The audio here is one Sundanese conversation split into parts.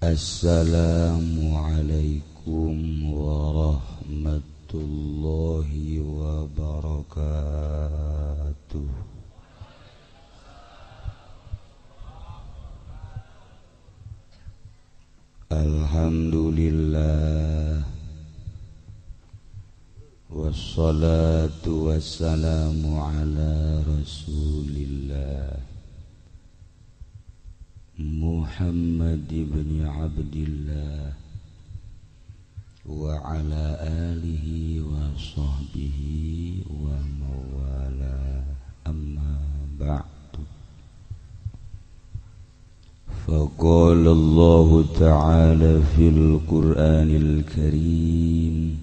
Assalamualaikum warahmatullahi wabarakatuh. Alhamdulillah, wassalatu wassalamu ala rasulillah Muhammad ibn Abdillah wa ala alihi wa sahbihi wa mawala, amma ba'du. Faqala Allah ta'ala fil Qur'anil Karim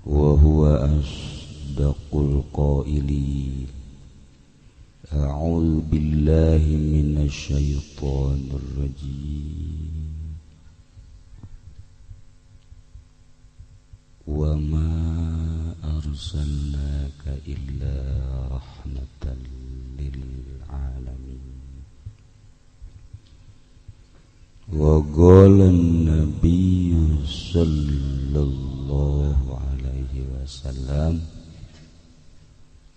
wa huwa asdaqul qailin. A'udzu billahi minasy syaithanir rajim. Wa ma arsalnaka illa rahmatan lil alamin. Wa qala an-nabiyyu sallallahu alaihi wasallam,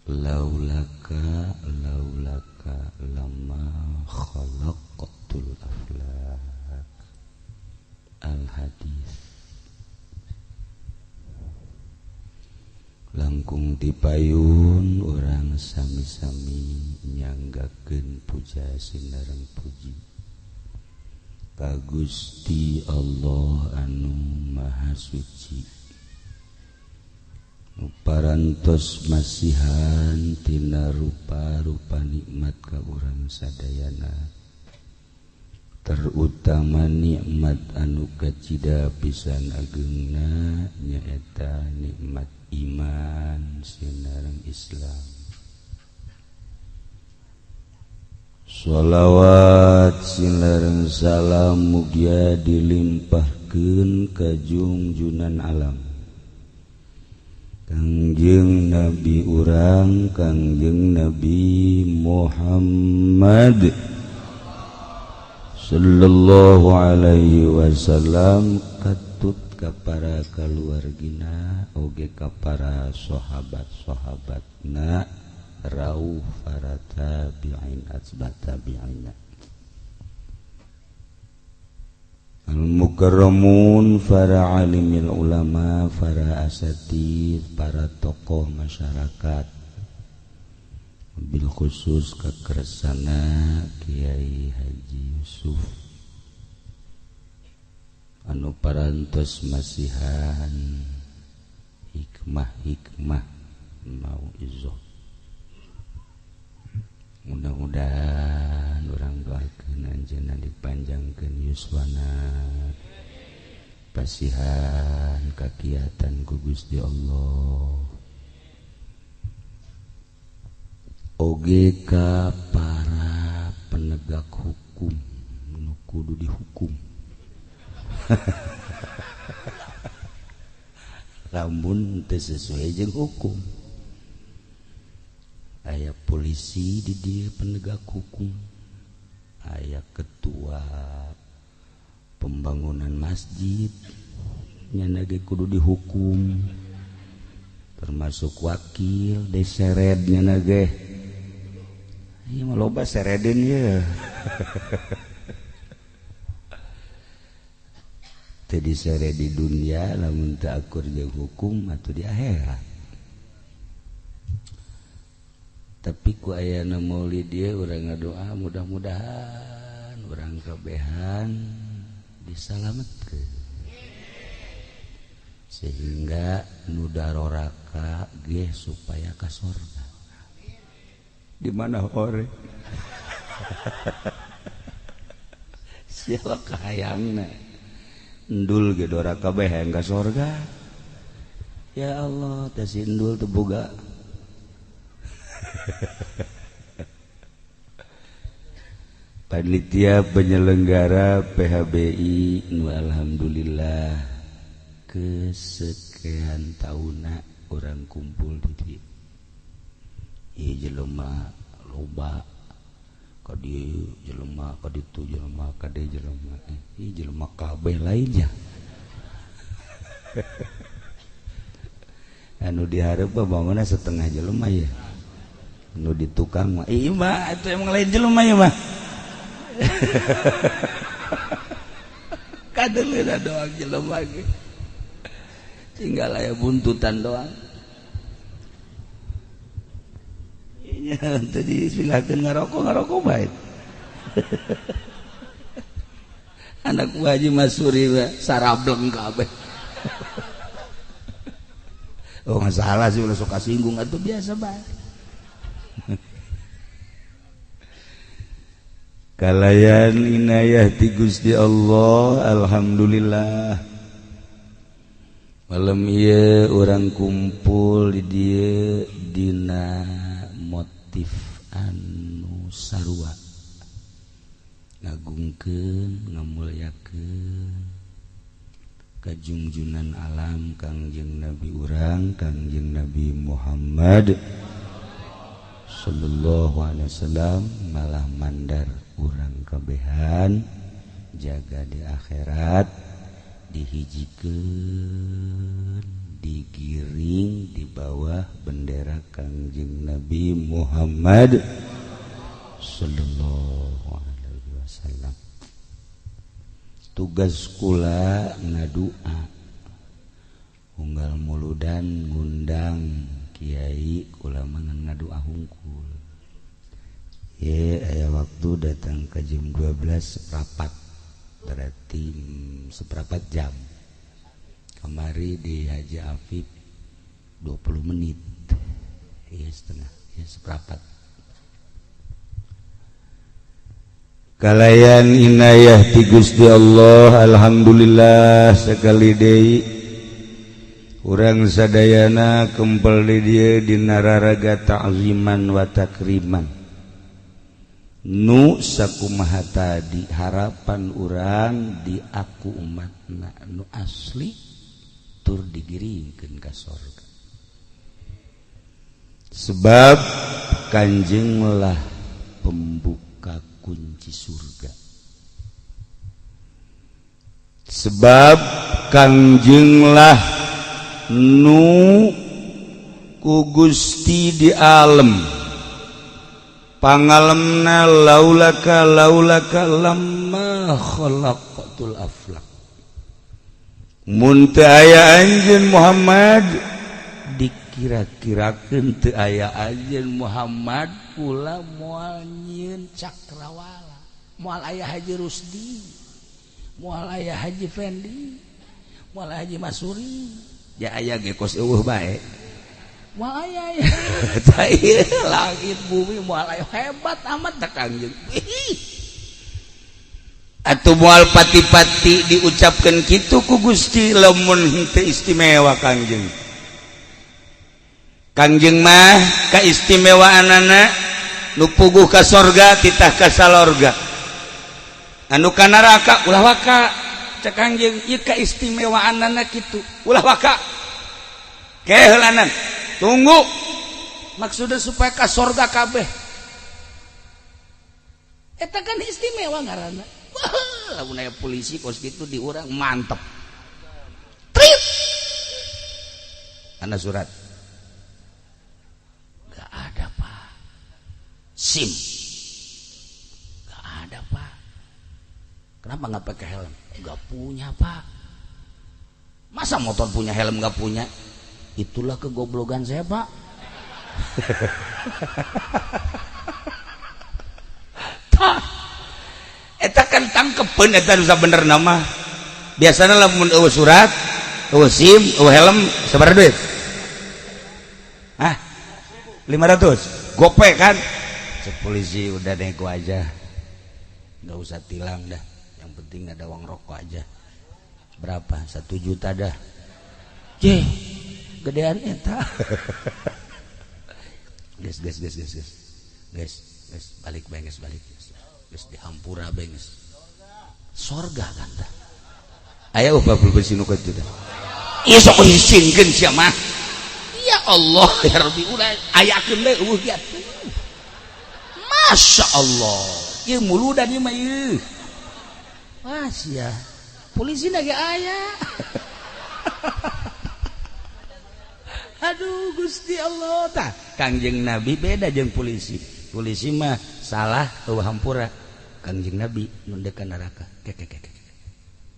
laulaka laulaka lama khalaqatul aflak. Al hadis. Langkung dipayun orang sami-sami nyanggakeun puja sinareng puji ka Gusti Allah anu Maha Suci. Parantos masihan tina rupa-rupa nikmat ka urang sadayana, terutama nikmat anu kacida pisan agengna nyaeta nikmat iman sinareng Islam. Sholawat sinareng salam mugia dilimpahkeun ka junjunan alam Kangjeng Nabi urang, Kangjeng Nabi Muhammad sallallahu alaihi wasallam, katut ka para kaluargina oge ka para sahabat-sahabatna, rauh para tabi'in atba tabi'ina, al-mukarramun, para alimil ulama, para asatid, para tokoh masyarakat, bil khusus kekersana Kiai Haji Yusuf anu parantos masihan hikmah-hikmah mauizah. Mudah-mudahan orang doakeun anjeunna dipanjangkeun yuswana, pasihan kakiatan ku Gusti Allah. Oge ka para penegak hukum nu kudu dihukum. Lamun teu sesuai jeung hukum, aya polisi di dia penegak hukum, aya ketua pembangunan masjid nyana ge kudu dihukum, termasuk wakil deseret nyana ge. Ieu mah loba sereden ye. Teu diseret di dunia lamun teu akur jeung hukum atuh di akhirat. Tapi ku ayana maulid ieu urang ngadoa mudah-mudahan urang kabehan disalametkeun sehingga nu daroraka ge supaya ka sorga. Di mana hore? Siapa kahayangna? Endul ge doraka kabeh hayang ka sorga. Ya Allah, teh si endul teu boga. Panitia penyelenggara PHBI nu alhamdulillah kesekian tahunna orang kumpul di dieu. Ieu jelema loba Ka dieu jelema, ka ditu jelema, ka dieu jelema. Ih jelema kabeh lainnya. Anu dihareup bangunna setengah jelema ya. Anu di tukang mah ieu mah atuh emang lain jelema ieu mah. Kadeleuna doang jelema ge. Tinggal aya buntutan doang. Nya tadi silakeun ngarokok ngarokok bae. Anak Bu Haji Masuri sarableng kabeh. Oh masalah sih ulah sok kasinggung atuh biasa bae. Kalayan inayah ti Gusti Allah, alhamdulillah. Malam ieu urang kumpul di dieu dina motif anu sarua. Ngagungkeun, ngamulyakeun kajungjunan alam Kangjeng Nabi urang, Kangjeng Nabi Muhammad sallallahu alaihi wasallam, malah mandar urang kabehan jaga di akhirat, dihijikeun, digiring di bawah bendera Kangjeng Nabi Muhammad sallallahu alaihi wasallam. Tugas kula ngadua unggal muludan ngundang kiai kula mah ngadua hungkul. Ye aya waktu datang ke jam 12 seperempat, berarti seperempat jam. Kemari di Haji Afif 20 menit. Iya setengah, ya seperempat. Kalayan inayah ti Gusti Allah, alhamdulillah sekali deui urang sadayana kempel di dieu dina raraga ta'ziman wa takriman. Nu sakumaha tadi harapan urang di aku umatna nu asli tur digiringkeun ka sorga. Sebab Kanjeng lah pembuka kunci surga. Sebab Kanjeng lah nu ku Gusti di alam. Pangalemna laulaka laulaka lamma khalaqatul aflak. Mun teu aya anjeun Muhammad, dikira-kirakeun teu aya anjeun Muhammad kula moal nyieun cakrawala, moal aya Haji Rusdi, moal aya Haji Fendi, moal aya Haji Masuri. Ya aya ge kos eueuh bae. Moal aya ya. Langit bumi moal aya, hebat amat tah Kangjeng. Atuh moal pati-pati diucapkeun kitu ku Gusti lamun henteu istimewa Kangjeng. Kangjeng mah kaistimewaanana nu puguh ka sorga titah ka salorga. Anu ka neraka ulah waka cek Kangjeng ieu kaistimewaanana kitu ulah waka. Keheulanan tunggu maksudnya supaya ka sorga kabeh. Eta kan istimewa ngaranna. Wah, lamun aya polisi kos kitu di urang mantep. Trip. Ana surat. Gak ada, Pak. SIM. Gak ada, Pak. Kenapa nggak pakai helm? Gak punya, Pak. Masa motor punya helm gak punya? Itulah kegoblogan saya, Pak. Tah. Eta kan tangkepeun eta nu sabenerna mah. Biasana lamun eueuh surat, eueuh SIM, eueuh helm sabaraha duit? Hah? 500. Gope kan? Cek polisi udah nego aja. Nggak usah tilang dah. Yang penting ada uang rokok aja. Berapa? 1 juta dah. Jeh, gedean eta. Guys, guys, guys, guys, guys. Guys, guys, balik bae, guys, balik. Guys, dihampura bae, guys. Sorga kan tah. Aya babul besi nu kitu tah. Ieu sok disingkeun sia mah. Ya Allah, ya Rabbi, ulah ayakeun deui eueuh kieu. Masya Allah, ieu muludan ieu mah ieu. Wah sia, polisi ge aya. Aduh Gusti Allah tah. Kangjeng Nabi beda jeung polisi. Polisi mah salah eueuh hampura. Kangjeng Nabi nundek ka neraka. Kek.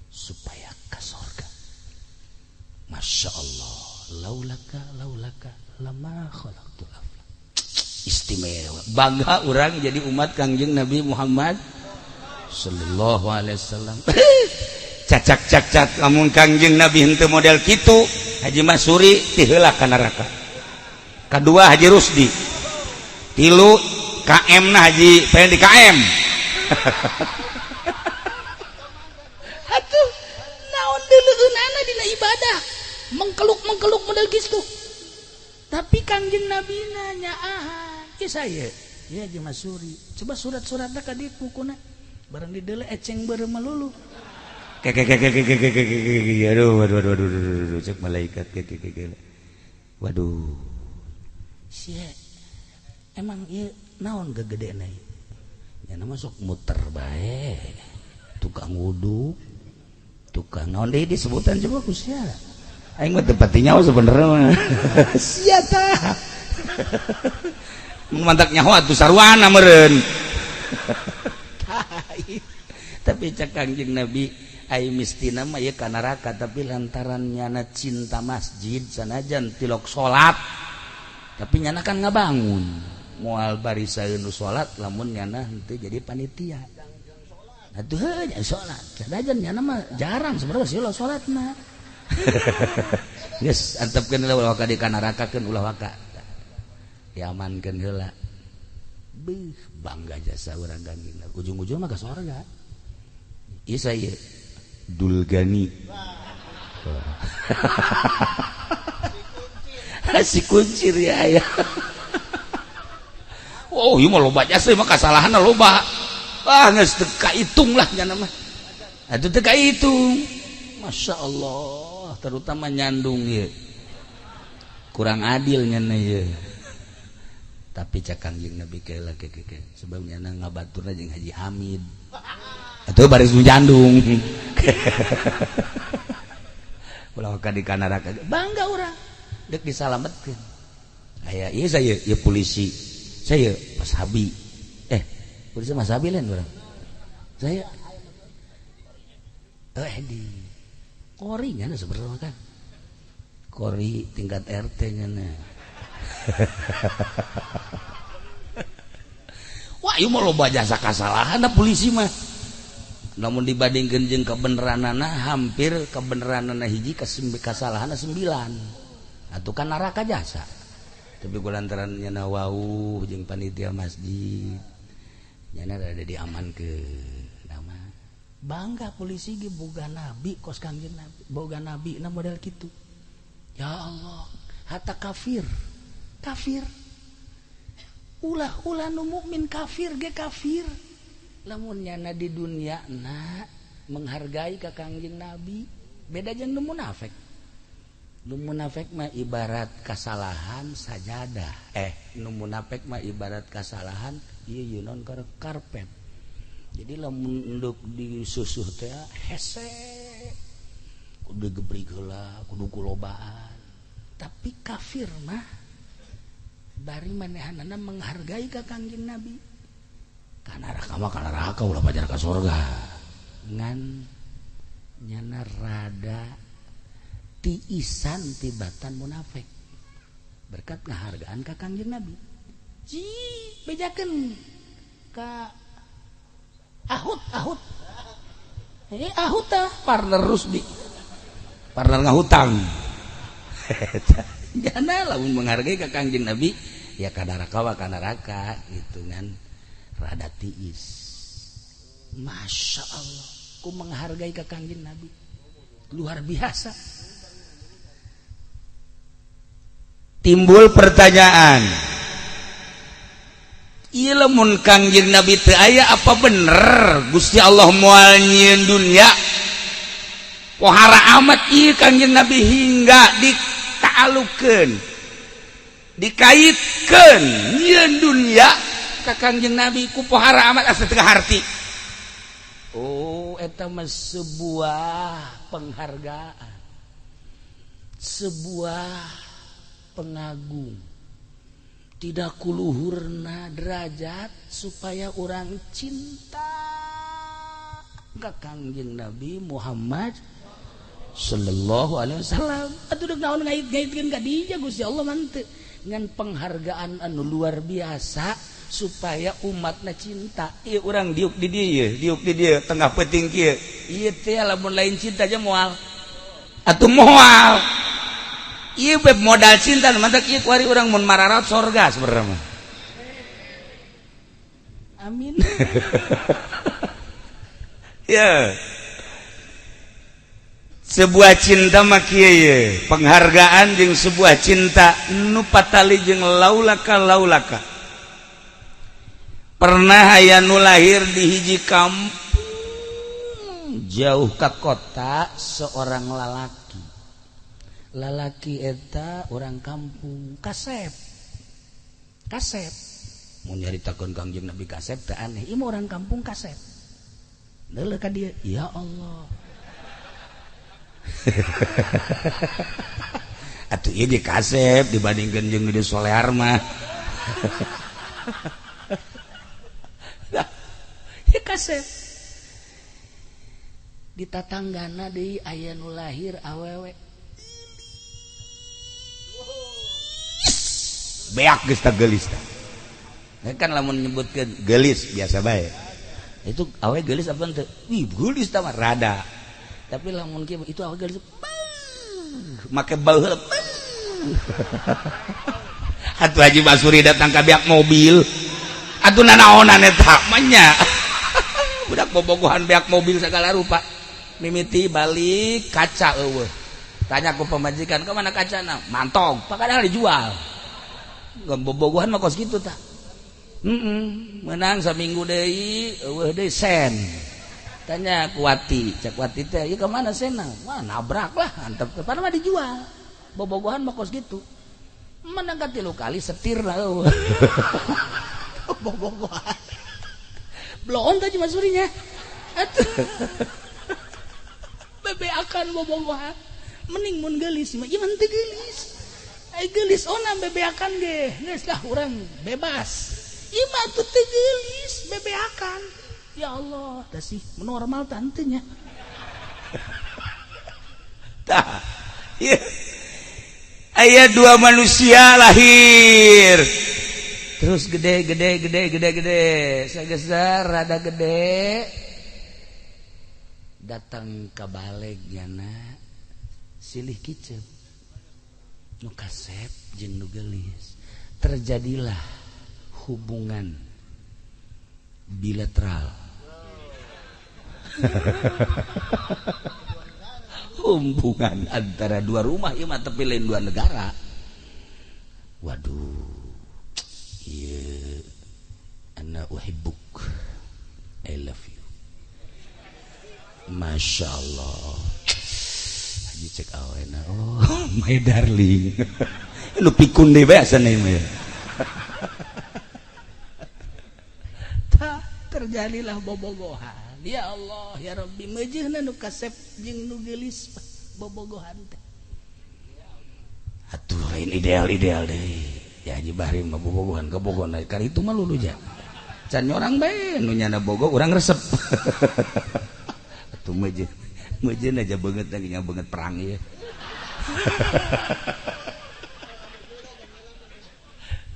Supaya ka sorga. Masya Allah, laulaka laulaka lama khalaqtu afla. Istimewa. Bangga orang jadi umat Kangjeng Nabi Muhammad sallallahu alaihi wasallam. Cacak cacak lamun Kangjeng Nabi henteu model kitu, Haji Masuri ti heula ka neraka. Kadua Haji Rusdi. Tilu KM na Haji Fendi KM. Atuh naon deuleueunana dina ibadah. Mengkeluk-mengkeluk model kitu. Tapi Kangjeng Nabi nanya aha, ieu saya, ieu Haji Masuri. Coba surat-suratna ka dieu kukuna. Barang dideuleu eceng beureum melulu. Aduh, aduh, aduh, aduh, aduh, cek malaikat, waduh, sia, emang ieu naon gegedena ieu? Nya masuk muter bae, tukang wudhu, tukang naon deui disebutan coba ku sia. Aing mah teu pati nyaho sebenarnya mah. Sia tah. Mantak nyaho atuh sarwana meureun. Tapi cek Kangjeng Nabi ai mistina mah ieu ka neraka, tapi lantaran nyana cinta masjid sanajan tilok salat tapi nyana kan ngabangun moal barisaeun nu salat lamun nyana henteu jadi panitia. Atuh heuh nya salat sanajan nyana mah jarang sebenarnya sih lo salat mah. Geus antepkeun heula ulah waka di ka nerakakeun ulah waka diamankeun heula. Beuh bangga jasa urang Kangjeng Nabi ujung-ujung mah ka sorga. Ieu saya Dulgani. Si kuncir ya ya. Oh, ieu mah loba jasa mah kasalahanna loba. Ah geus teu kahitung lah nya mah. Atuh teu kahitung. Masya Allah, terutama nyandung ieu. Kurang adil nya ieu. Tapi cek Kangjeng Nabi keula ke sebab nyana ngabaturna jeung Haji Hamid. Atuh baris nu jandung. Ulah ka di neraka. Bangga urang deuk disalametkeun. Aya ieu saya ieu polisi. Saya Mas Habi. Polisi Mas Habi lain urang. Saya di kori nya sebenarnya kan. Kori tingkat RT nya. Wah, ieu mah loba jasa kasalahan polisi mah. Namun dibandingkan jeung kebenaranana hampir kebenaranana hiji kasalahanna 9. Atuh kan neraka jasa. Tapi kulantaran nyana wauh jeung panitia masjid. Nyana rada diamankeun. Nama bangga polisi ge boga nabi kos Kangjeng Nabi, boga nabi na model kitu. Ya Allah, hatta kafir. Kafir. Ulah-ulah nu mukmin kafir ge kafir. Lamun nyana di dunia na menghargai ka Kangjeng Nabi, beda jeung nu munafik. Nu munafik mah ibarat kasalahan sajadah. Nu munafik mah ibarat kasalahan ieu ieu non karpet. Jadi lamun enduk disusuh teh hese. Kudu gebrig heula, kudu kulobaan. Tapi kafir mah bari manehanana menghargai ka Kangjeng Nabi. Ka neraka mah ka neraka ulah pajar ka surga. Ngan nyana rada tiisan tibatan munafik. Berkat ngahargaan ka Kangjeng Nabi. Ji bejakeun ka ahut ahut. Ahut tah partner Rusdi. Partner ngahutang. Jana lamun menghargai ka Kangjeng Nabi ya ka neraka wa ka neraka gitu kan. Rada tiis. Masya Allah, ku menghargai ka Kangjeng Nabi luar biasa. Timbul pertanyaan, ieu lamun Kangjeng Nabi teu aya apa bener Gusti Allah moal nyieun dunya? Pohara amat ieu Kangjeng Nabi hingga dita'alukeun, dikaitkeun nyieun dunya ka Kangjeng Nabi ku pohara amat asa teu harti. Oh, eta mah sebuah penghargaan, sebuah pengagung, tidak kuluhurna derajat supaya orang cinta ka Kangjeng Nabi Muhammad sallallahu alaihi wasallam. Atuh deuk naon ngait-ngaitkeun ka dinya, Gusti Allah mah teu ngan penghargaan anu luar biasa supaya umatna cinta. Ieu urang diuk di dieu, diuk di dieu tengah peuting kieu. Ieu teh lamun lain cinta aja moal. Atuh moal. Ieu beb modal cinta mantak ieu kuari urang mun mararat sorga sebenarnya mah. Amin. Ya. Sebuah cinta mah kieu ye, penghargaan jeung sebuah cinta nu patali jeung laulaka laulaka. Pernah aya nu lahir di hiji kampung jauh ke kota, seorang lalaki. Lalaki eta orang kampung, kasep kasep. Mau nyaritakeun Kangjeng Nabi kasep teh aneh, ieu mah orang kampung kasep. Deuleu ka dia, ya Allah. Atuh ieu ge kasep dibandingkeun jeung di solear mah. Ya kasep. Di tatanggana deui aya nu lahir awewe. Beak geus tah geulis tah. Kan lamun nyebutkeun geulis biasa bae. Itu awe geulis apa henteu? Wih, geulis tah mah rada. Tapi lamun kieu itu awe geulis. Make bau heula. Atuh Haji Basuri datang ka beak mobil. Atuh nanaonan eta mah nya. Budak bobogohan beak mobil segala rupa. Mimiti balik kaca eueuh. Tanya ku pamajikan, "Ka mana kacana?" Mantog, padahal dijual. Bobogohan mah kos kitu tah. Menang saminggu deui eueuh deui sen. Tanya ku Wati, cek Wati teh, "Ieu ka mana senna?" Wah, nabrak lah, antep padahal mah dijual. Bobogohan mah kos kitu. Menang ka 3 kali setir lah eueuh. Bobogohan. Bloon teh Masurinya. Atuh. Bebeakan bobogohan. Mending mun geulis mah, ieu mah teu geulis. Ai geulis ona bebeakan ge, geus lah urang bebas. Ieu mah atuh teu geulis, bebeakan. Ya Allah, tah sih normal tantenya. Tah. Ieu. Aya dua manusia lahir. Terus gede gede gede gede gede, sageser rada gede. Datang ke baleg nyana silih kicep. Nu kasep jeung nu geulis. Terjadilah hubungan bilateral. Hubungan antara dua rumah ieu mah tapi lain dua negara. Waduh. Ieu ana uhibbuk. I love you. Masya Allah. Haji cek awena, oh my darling. Lu pikun deh biasa nih mah. Tah terjadilah bobogohan. Ya Allah ya Rabbi, meujeuhna nu kasep jeung nu geulis bobogohan teh. Atuh lain ideal-ideal deui. Ya Haji Bahri mah bobogohan kebogohan kali itu mah lulu ja. Can nyorang bae nu nyana bogo urang resep. Atuh meujeuh meujeuh aja banget lagi nya banget perang ieu.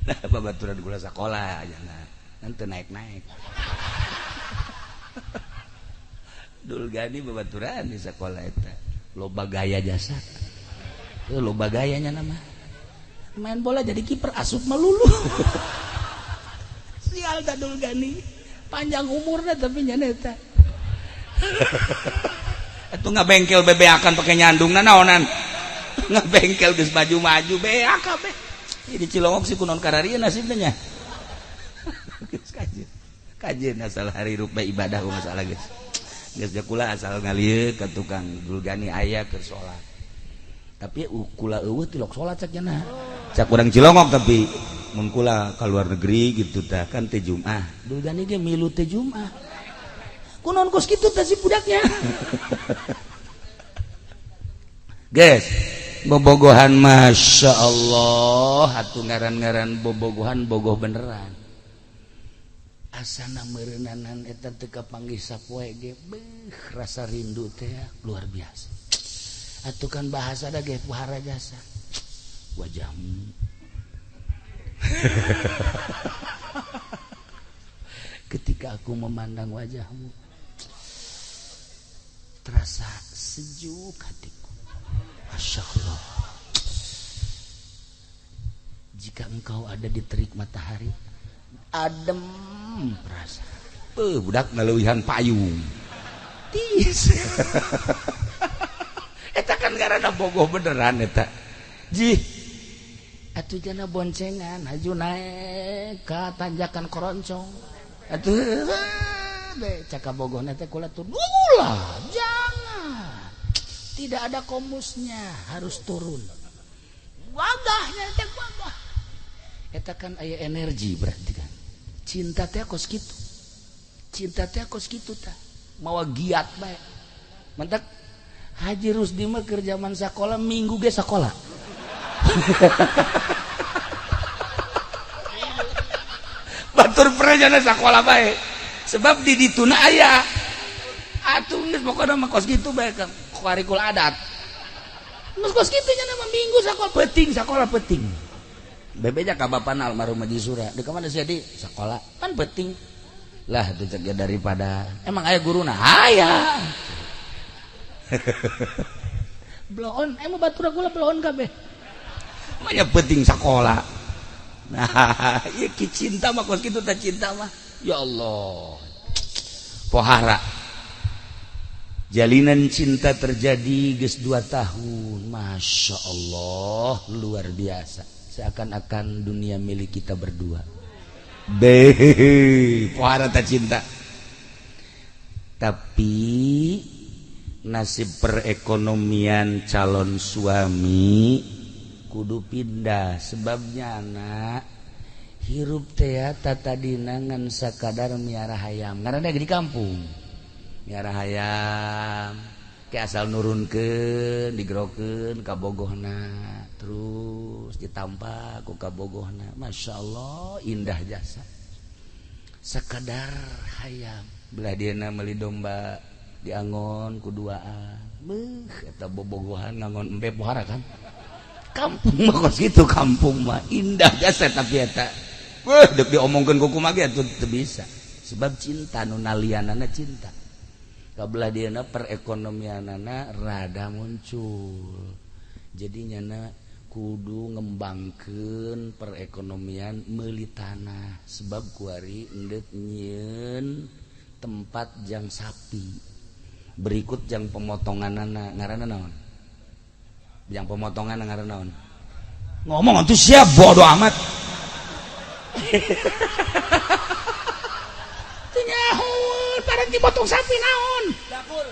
Nah, babaturan gula sakola aja nah. Nanti naik-naik. Dulgani babaturan di sekolah eta. Loba gaya jasa. Loba gayanya nama. Main bola jadi kiper asup melulu. Sial da Dulgani. Panjang umurna tapi nya eta. Itu ngabengkel bebeakan pakai nyandung naonan. Ngabengkel geus maju-maju beak kabeh. Di Cilongok sih kunon kararia nasibnya nya. Geus kajeun. Kajeun asal hari rupa ibadah masalah geus. Geus kula asal ngalieu ka tukang Dulgani aya keur salat. Tapi kula eueuh tilok salat cak cenah. Cak urang Cilongok tapi Mun kula ka luar negeri gitu tah kan teh Jumat. Dulgani ge milu teh Jumat. Kunaon kos kitu tah si budaknya. Guys, bobogohan Masya Allah, atuh ngaran-ngaran bobogohan bogoh beneran. Asana meureunnanan eta teu kapanggih sapoe ge, beuh rasa rindu teh luar biasa. Atuh kan bahasa da ge pohara jasa. Wajahmu. Ketika aku memandang wajahmu, terasa sejuk hatiku. Masya Allah. Jika engkau ada di terik matahari, adem perasa. Budak naleuwihan payung. Tis. Eta kan karena bogoh beneran eta. Jih. Atuh jana boncengan haju naik ka tanjakan koroncong. Atuh be caka bogohna teh kula turun. Ulah, jangan. Tidak ada komusnya, harus turun. Wagahnya teh wagah. Eta kan aya energi berarti kan. Cinta teh kos kitu. Cinta teh kos kitu tah. Mawa giat bae. Mantak Haji Rusdi mah keur zaman sakola minggu ge sakola. Batur perjana sakola bae. Sebab di dituna aya. Atuh geus pokona mah kos kitu bae kan kuarikul adat. Geus kos kitu nya mah minggu sakola peuting sakola peuting. Bebeja ka bapana almarhum Haji Sura. Di mana sih di sekolah? Kan penting. Lah itu cek daripada emang aya guruna? Aya. Bloon, emang batur gula bloon kabeh. Manya penting sekolah. Nah, ieu ki cinta mah kos kitu teh cinta mah. Ya Allah. Pohara. Jalinan cinta terjadi geus 2 tahun. Masya Allah, luar biasa. Seakan-akan dunia milik kita berdua. Beh, pohara tak cinta. Tapi nasib perekonomian calon suami kudu pindah sebabnya anak hirup teh tatadina ngan sakadar miara hayam. Karena dia di kampung. Miara hayam ke asal nurunkeun, digerokeun ka bogohna, terus ditampa ku kabogohna. Masya Allah indah jasa. Sakadar hayam belah dieuna meuli domba diangon ku duaan. Beuh eta bobogohan ngangon empe pohara kan. Kampung mah kos kitu kampung mah indah jasa tapi eta. Beuh deuk diomongkeun ku kumaha ge atuh teu bisa. Sebab cinta nu nalianana cinta. Kabelah dieuna perekonomianana rada muncul. Jadi nyana kudu ngembangkeun perekonomian meuli tanah sebab kuari endek nyieun tempat jang sapi. Berikut jang pemotonganana ngaranna naon? Jang pemotongan ngaranna naon? Ngomong atuh siap bodo amat. Teu nyaho barang dipotong sapi naon? Dapur.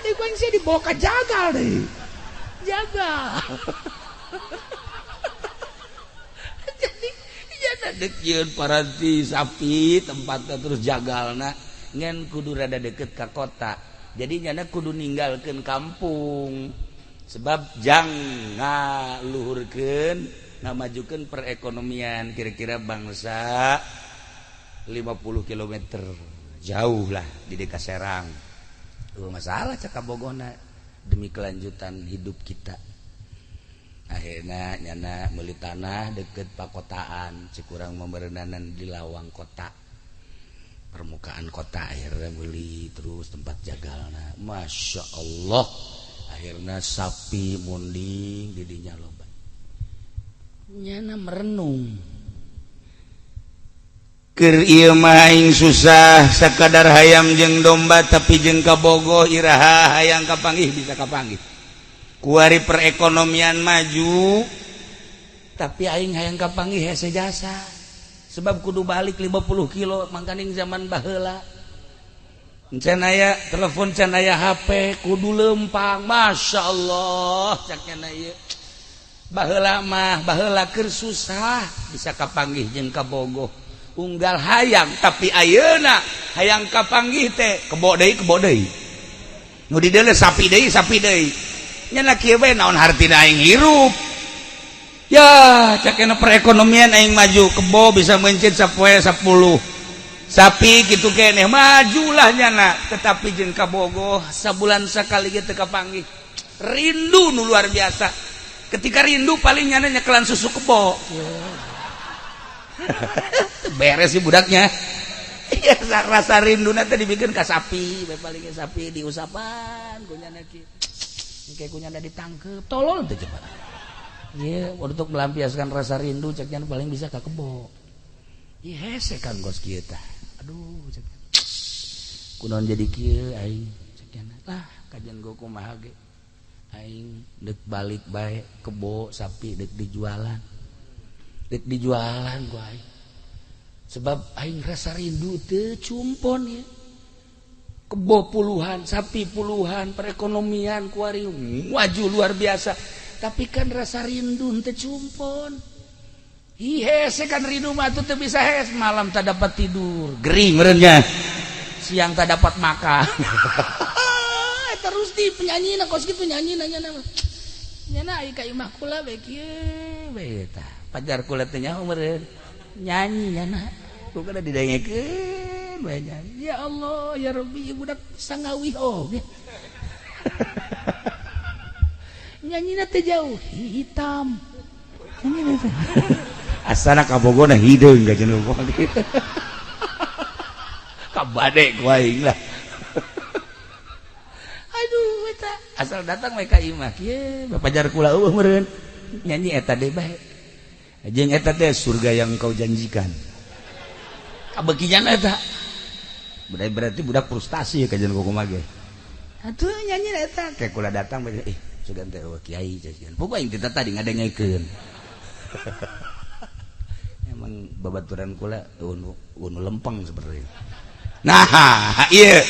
Ieu kan sia dibawa ka jagal deui. Jagal. Jadi jana deuk yeun paranti sapi tempatna terus jagalna ngan kudu rada deket ka kota. Jadi nyana kudu ninggalkeun kampung. Sebab jang ngaluhurkeun ngamajukeun perekonomian kira-kira bangsa 50 km jauh lah di Deka Serang. Masalah cak kabogona demi kelanjutan hidup kita. Akhirnya nyana meuli tanah deket pakotaan, cikurang memerenanan di lawang kota. Permukaan kota akhirnya beli terus tempat jagalna. Masya Allah. Akhirnya sapi munding didinya loba. Nyana merenung. Keur ieu mah aing susah sakadar hayam jeung domba tapi jeung kabogoh iraha hayang kapanggih bisa kapanggih. Kuari perekonomian maju tapi aing hayang kapanggih hese jasa. Sebab kudu balik 50 kilo mangkaning zaman baheula. Can aya telepon, can aya HP, kudu lempang. Masya Allah cak nyana ieu. Baheula mah baheula keur susah bisa kapanggih jeung kabogoh unggal hayang, tapi ayeuna hayang kapanggih teh kebo deui, kebo deui, nu dideuleu sapi deui, sapi deui. Nya kieu bae, naon hartina aing hirup ya? Cek perekonomian aing maju, kebo bisa mencit sapoe 10 sapi gitu keneh, majulah nyana. Tetapi jeung kabogoh sabulan sekali gitu kapanggih, rindu nu luar biasa. Ketika rindu paling nyana nyekelan susu kebo, beres sih budaknya ya. Rasa rindu nanti dibikin ke sapi paling, sapi diusapan ku nyana kieu, kayak ku nyana ditangkep. Tolol tuh coba ya, untuk melampiaskan rasa rindu cek nyana paling bisa ke kebo. Iya, hese kan kos kita. Aduh, cek kunaon jadi kieu aing, cek nyana lah. Kajian gua kumaha ge aing dek balik bae, kebo sapi dek dijualan, dek dijualan gua aing, sebab aing rasa rindu teu cumpon ya. Kebo puluhan, sapi puluhan, perekonomian kuari maju luar biasa, tapi kan rasa rindu teu cumpon. Ih, hese kan rindu mah tuh teu bisa hes. Malam tak dapat tidur, gering merenya, siang tak dapat makan. Terus di penyanyi na kos gitu, nyanyi nanya nama nyana ai ka imah kula bae kieu bae. Tah, pajar kula teh nyaho meureun nyanyi nyana ku kada didengekeun bae nyanyi. Ya Allah ya Rabbi, budak sangawih oge nyanyina teh jauh hitam nyanyi teh asana kabogona hideung ka cenah kabade ku aing lah. Aduh, eta asal datang mereka imah kieu, bapajar kula eueuh meureun nyanyi eta deui bae jeung eta teh surga yang kau janjikan. Kabekian eta berarti budak frustasi ya kajian kumaha ge atuh nyanyi eta kayak kula datang bae, ih sugan teh eueuh kiai cenah, pokoknya aing teh tadi ngadengekeun. Emang babaturan kula unu unu lempeng seperti itu. Nah, iya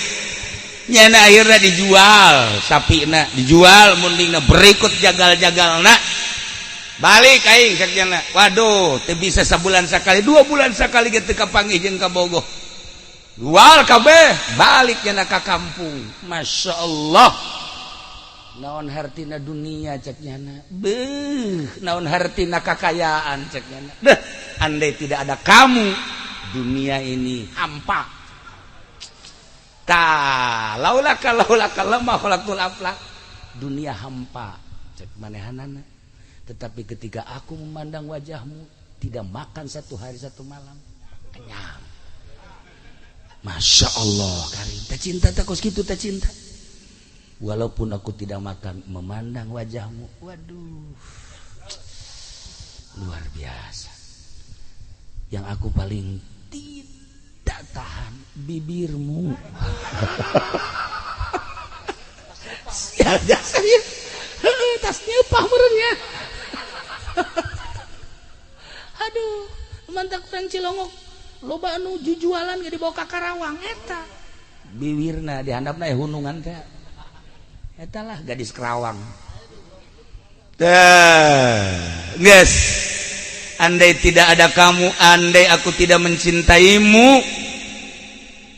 nyana akhirnya dijual sapi na, dijual mundingna, berikut jagal-jagal na, balik aing cek nyana. Waduh, teu bisa sabulan sekali, 2 bulan sekali gitu kapanggih jeung kabogoh. Jual kabeh, balik nyana ka kampung. Masya Allah, naon hartina dunia cek nyana, beuh, naon hartina kakayaan cek nyana. Deh, andai tidak ada kamu, dunia ini hampa. Ta laulaka laulaka lama khalaqtul aflak, dunia hampa cek manehanana, tetapi ketika aku memandang wajahmu, tidak makan satu hari satu malam kenyang. Masya Allah karim, tak cinta tak kos gitu, tak cinta. Walaupun aku tidak makan, memandang wajahmu, waduh, luar biasa. Yang aku paling tidak tahan bibirmu. Sial jasa ya, tas nyepah merenya. Aduh, mantap kurang Cilongok loba anu jujualan ge dibawa ka Karawang eta bibirna dihandapna hunungan teh. Eta lah gadis Kerawang teh. Geus, andai tidak ada kamu, andai aku tidak mencintaimu,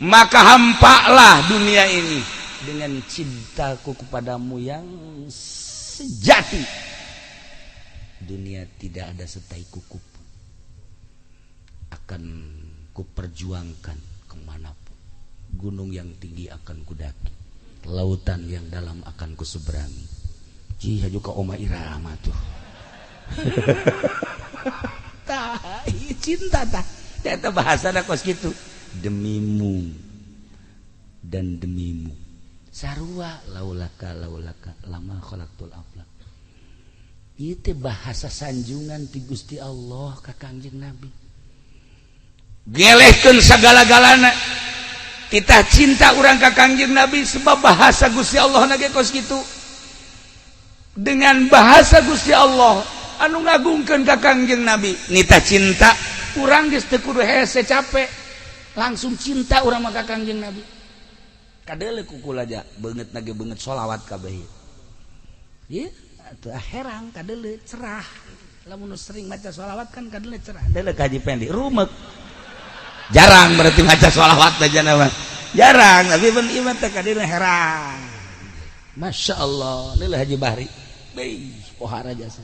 maka hampalah dunia ini. Dengan cintaku kepadamu yang sejati, dunia tidak ada setai kuku pun akan kuperjuangkan kemanapun. Gunung yang tinggi akan kudaki, lautan yang dalam akan kuseberangi. Jih, juga Oma Irama tuh. Tah, cinta tah eta bahasana kos kitu, demimu dan demimu. Sarua laulaka laulaka lama khalaqtul aflak. Itu bahasa sanjungan ti Gusti Allah ka Kangjeng Nabi. Gelehkeun sagala-galana kita cinta urang ka Kangjeng Nabi, sebab bahasa Gusti Allah na ge kos kitu. Dengan bahasa Gusti Allah anu ngagungkeun ka Kangjeng Nabi, nita cinta urang geus teu kudu hese capek, langsung cinta urang mah ka Kangjeng Nabi. Kadeuleu ku kula aja beungeut nage beungeut sholawat kabeh ieu. Atuh herang kadeuleu cerah. Lamun sering maca sholawat kan kadeuleu cerah. Deuleu ka Haji Pendi rumek. Jarang berarti maca sholawat aja nama. Jarang, tapi pun ieu mah teh kadeuleu herang. Masya Allah, inilah Haji Bahri. Beuh, pohara jasa.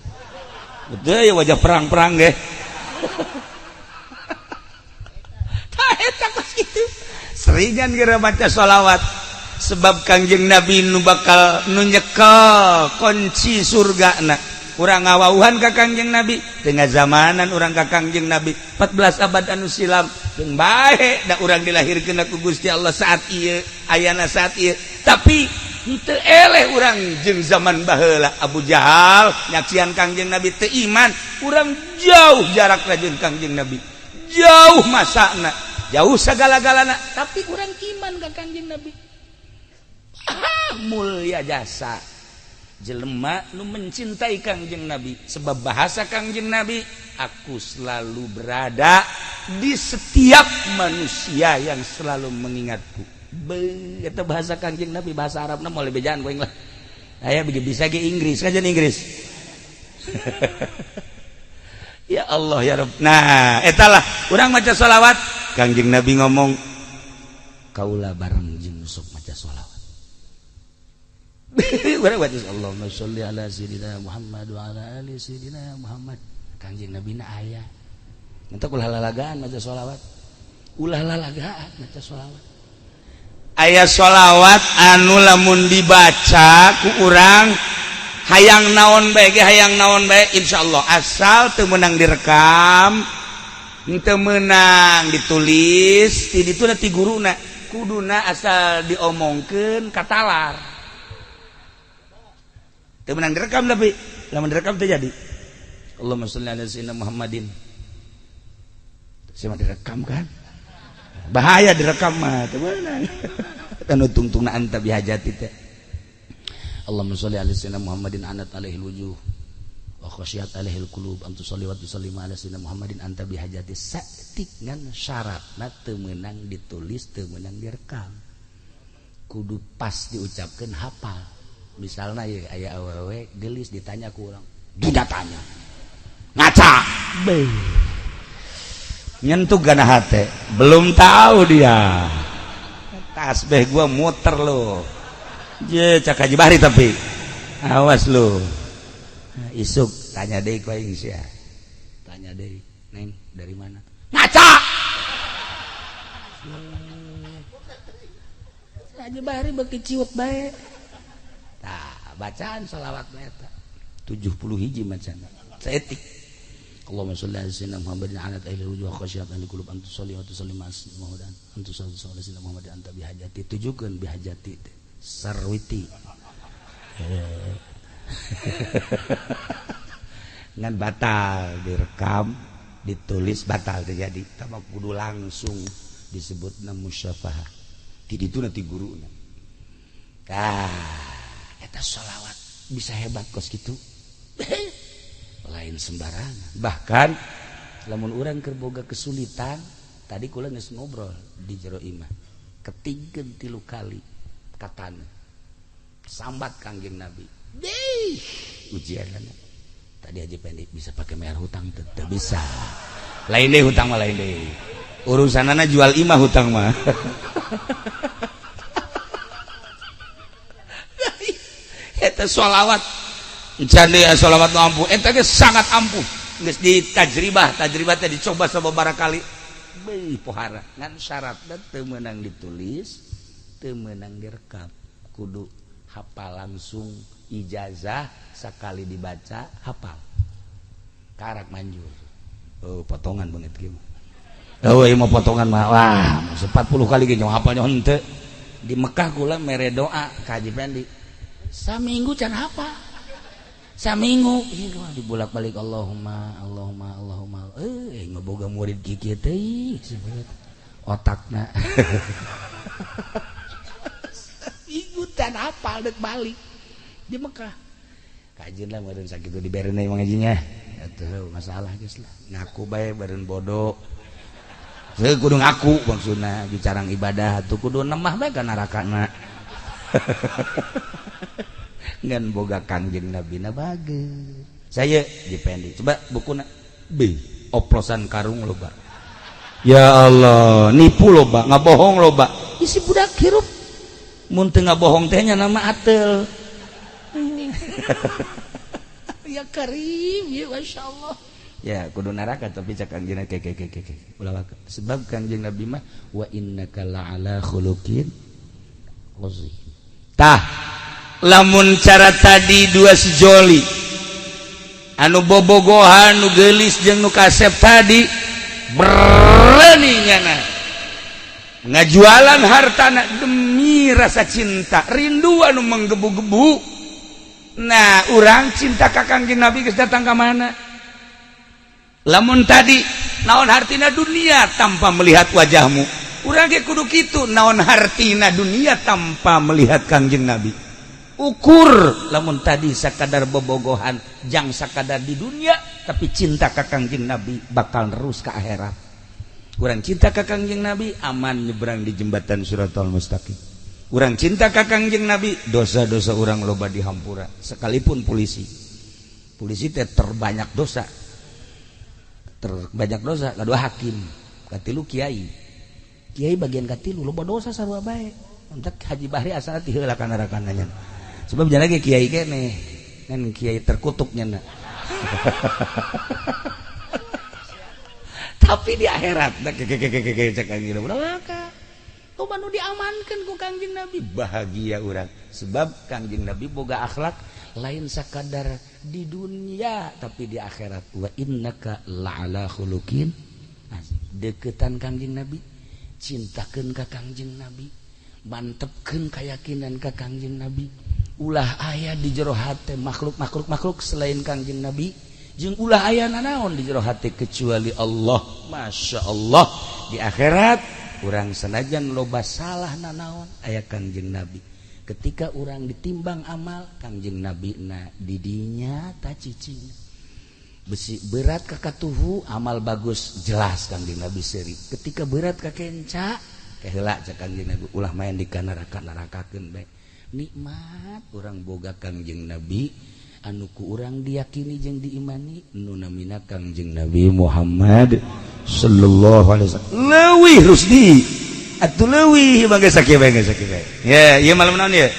Betul ya wajah perang-perang ge. Tah eta kos kitu. Seringan geura maca sholawat. Sebab Kangjeng Nabi nu bakal nu nyekel kunci surgana. Urang ngawauhan ka Kangjeng Nabi tengah zamanan urang ka Kangjeng Nabi 14 abad anu silam jeung bae da urang dilahirkeun ku Gusti Allah saat ieu ayana saat ieu tapi henteu eleh urang jeung zaman baheula Abu Jahal nyaksian Kangjeng Nabi teu iman urang jauh jarakna jeung Kangjeng Nabi jauh masana jauh sagala-galana tapi urang iman ka Kangjeng Nabi. Ah, mulia jasa jelema nu mencintai Kangjeng Nabi sebab bahasa Kangjeng Nabi aku selalu berada di setiap manusia yang selalu mengingatku. Be, eta bahasa Kangjeng Nabi bahasa Arabna moal bejaan ku aing lah. Aya bisa ge Inggris kajian Inggris. Ya Allah ya Rabb. Nah, eta lah urang maca sholawat Kangjeng Nabi ngomong kaula bareng jeung sok maca sholawat. Allahumma sholli ala sayyidina Muhammad wa ala ali sayyidina Muhammad. Kangjeng Nabi na aya. Entak ulah lalagaan maca sholawat. Ulah lalagaan maca sholawat. Aya sholawat anu lamun dibaca ku urang hayang naon bae ge hayang naon bae insyaallah asal teu meunang direkam, teu meunang ditulis, ti ditu ti guruna kuduna asal diomongkeun katalar. Teu meunang direkam tapi lamun direkam teu jadi. Allahumma sholli ala sayyidina Muhammadin. Saya mah direkam kan? Bahaya direkam mah teu meunang. Anu tungtungna anta bihajati teh. Allahumma sholli ala sayyidina Muhammadin anat alaihi wujuh wa khasyat alaihi qulub an tusalli wa tusallim ala sayyidina Muhammadin anta bihajati. Saeutik ngan syaratna teu meunang ditulis teu meunang direkam. Kudu pas diucapkeun hafal. Misalnya ya aya awewe gelis ditanya ku urang, duda tanya ngaca be nyentuh gana hate belum tahu dia tasbih gua muter lo je cak Haji Bahri tapi awas lo isuk tanya deui ku aing sia tanya deui neng dari mana ngaca Haji Bahri beuki ciut bae. Tah, bacaan sholawat eta 70 hiji macana saeutik. Allahumma sholli ala sayyidina Muhammadin ala ahli wujuh khasyat ahli qulub an tusalli wa tusallim ala sayyidina Muhammadin an tusalli ala sayyidina Muhammadin anta bihajati tujukeun bihajati sarwiti. Ngan batal direkam ditulis batal terjadi tama kudu langsung disebutna musyafahah ti ditu nanti guruna. Tah eta sholawat bisa hebat kos gitu lain sembarangan. Bahkan lamun urang keur boga kesulitan tadi kula geus ngobrol di jero imah ketingkeun 3 kali katana sambat Kangjeng Nabi deh ujianna tadi Haji Pendi bisa pakai bayar hutang teu bisa lain deui hutang mah lain deui urusanana jual imah hutang mah. Eta sholawat encan deui sholawat nu ampuh eta ge sangat ampuh geus ditajribah tajribah teh dicoba sababaraha kali beuh pohara ngan syaratna teu meunang ditulis teu meunang direkam kudu hafal langsung ijazah sakali dibaca hafal karak manjur. Oh potongan banget kieu mah. Oh ieu mah potongan mah wah 40 kali ge nyawa hafalnya henteu. Di Mekah kula mere doa ka Haji Pendi saminggu can hafal saminggu dibolak-balik Allahumma Allahumma Allahumma ngeboga murid kieu teh otakna saminggu can hafal deuk balik di Mekah kajeun lah meureun sakitu dibereun emang ngajinya atuh masalah geus lah ngaku bae beureun bodoh heuh kudu ngaku maksudna bicarang ibadah atuh kudu nemah bae ka narakana. Ngan boga Kangjeng Nabi na bager. Saya dipendi. Coba bukuna B oplosan karung loba. Ya Allah, nipu loba, ngabohong loba. Isi budak hirup mun teu ngabohong teh nya nama atel. Ya Karim, ya Masya Allah. Ya kudu neraka tapi cak Kangjeng ke ke ke ke. Ulah sebab Kangjeng Nabi mah wa innaka la'ala khuluqin azim. Tah, lamun cara tadi dua sejoli anu bobogohan nu geulis jeung nu kasep tadi berani nyana ngajualan hartana demi rasa cinta rindu anu menggebu-gebu. Nah, urang cinta ka Kangjeng Nabi geus datang ka mana? Lamun tadi naon hartina dunia tanpa melihat wajahmu, urang ge kudu kitu, naon hartina dunia tanpa melihat Kangjeng Nabi. Ukur lamun tadi sakadar bobogohan jang sakadar di dunia, tapi cinta ka Kangjeng Nabi bakal terus ke akhirat. Urang cinta ka Kangjeng Nabi aman nyebrang di jembatan Siratal Mustaqim. Urang cinta ka Kangjeng Nabi, dosa-dosa urang loba dihampura, sekalipun polisi. Polisi teh terbanyak dosa, terbanyak dosa. Kedua hakim, katilu kiai, kiai bagian katilu loba dosa sarua bae. Untuk Haji Bahri asal ti heula kana rakananya, sebab jangan lagi kiai kene kan kiai terkutuknya na. Tapi di akhirat cek Kangjeng Nabi nu diamankan ku Kangjeng Nabi, bahagia urang sebab Kangjeng Nabi boga akhlak lain sakadar di dunia tapi di akhirat. Wa innaka la'ala khuluqin azim. Deketan Kangjeng Nabi, cintakeun ka Kangjeng Nabi, mantepkeun keyakinan ka Kangjeng Nabi. Ulah aya di jero hate makhluk makhluk makhluk selain Kangjeng Nabi, jeung ulah aya nanaon di jero hate kecuali Allah. Masya Allah, di akhirat urang senajan loba salah nanaon aya Kangjeng Nabi. Ketika orang ditimbang amal Kangjeng Nabi na didinya ta cicing besi berat ka katuhu amal bagus jelas Kangjeng Nabi seri. Ketika berat ka kenca keheula cak Kangjeng Nabi ulah main di kana neraka-nerakakeun bae. Nikmat urang boga Kangjeng Nabi anu ku urang diyakini jeung diimani nu namina Kangjeng Nabi Muhammad sallallahu alaihi wasallam. Leuwih Rusdi atuh leuwih bangga sakieu bae geus sakieu bae. Ya, ieu malam naon ieu?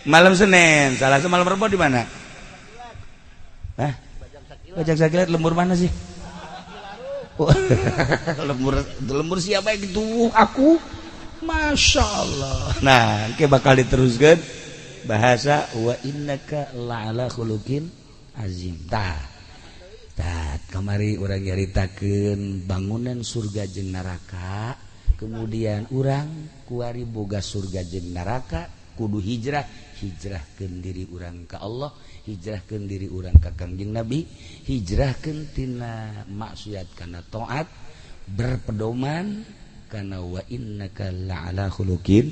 Malam Senin. Salah malam Rebo di mana? Hah? Bajak Sakilat lembur mana sih? Oh, lembur lembur siapa gitu aku? Masya Allah. Nah, ke bakal diteruskan bahasa wa innaka la'ala khuluqin azim. Tah. Tah, kamari urang nyaritakeun bangunan surga jeung neraka. Kemudian urang kuari boga surga jeung neraka kudu hijrah, hijrahkeun diri urang ka Allah, hijrahkeun diri urang ka Kangjeng Nabi, hijrahkeun tina maksiat kana taat, berpedoman kana wa innaka la'ala khuluqin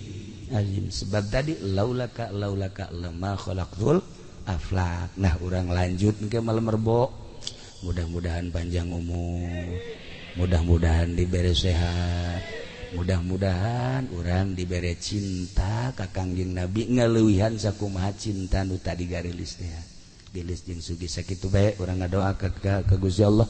azim. Sebab tadi laulaka laulaka lama khalaqtul aflak. Nah, urang lanjut ke malam Rebo. Mudah-mudahan panjang umur, mudah-mudahan diberi sehat, mudah-mudahan urang diberi cinta ka Kangjeng Nabi ngaleuwihan sakumaha cinta nu tadi garilis teh. Gelis jeung sugi sakitu bae urang ngadoa ka Gusti Allah.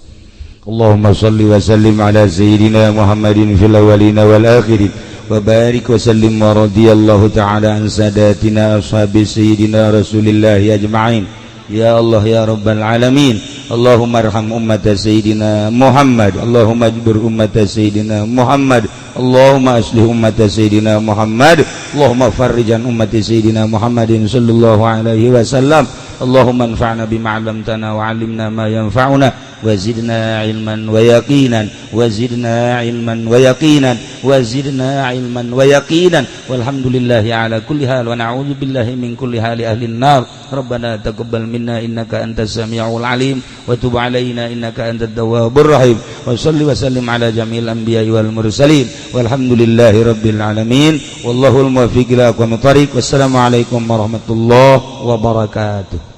Allahumma shalli wa sallim ala sayyidina Muhammadin fil awwalina wal akhirin wa barik wa sallim wa radiyallahu ta'ala an sadatina ashabi sayyidina Rasulillah ajma'in. Ya Allah ya Rabbal alamin. Allahumma arham ummata sayyidina Muhammad. Allahumma ajbir ummata sayyidina Muhammad. Allahumma aslih ummata sayyidina Muhammad. Allahumma farrijan ummati sayyidina Muhammadin sallallahu alaihi wasallam. Allahumma anfa'na bima 'allamtana wa 'allimna ma yanfa'una wa zidna 'ilman wa yaqinan wa zidna 'ilman wa yaqinan wa zidna 'ilman wa yaqinan. Walhamdulillahi ala kulli hal wa na'udzu billahi min kulli hali ahli an-nar. Rabbana taqabbal minna innaka antas samiul alim wa tub alaina innaka antat tawwabur rahim. Wa salli wa sallim ala jami'il anbiya'i wal mursalin. Walhamdulillahi rabbil alamin. Wallahul muwaffiq ila aqwamit thariq. Wassalamu alaikum warahmatullahi wabarakatuh.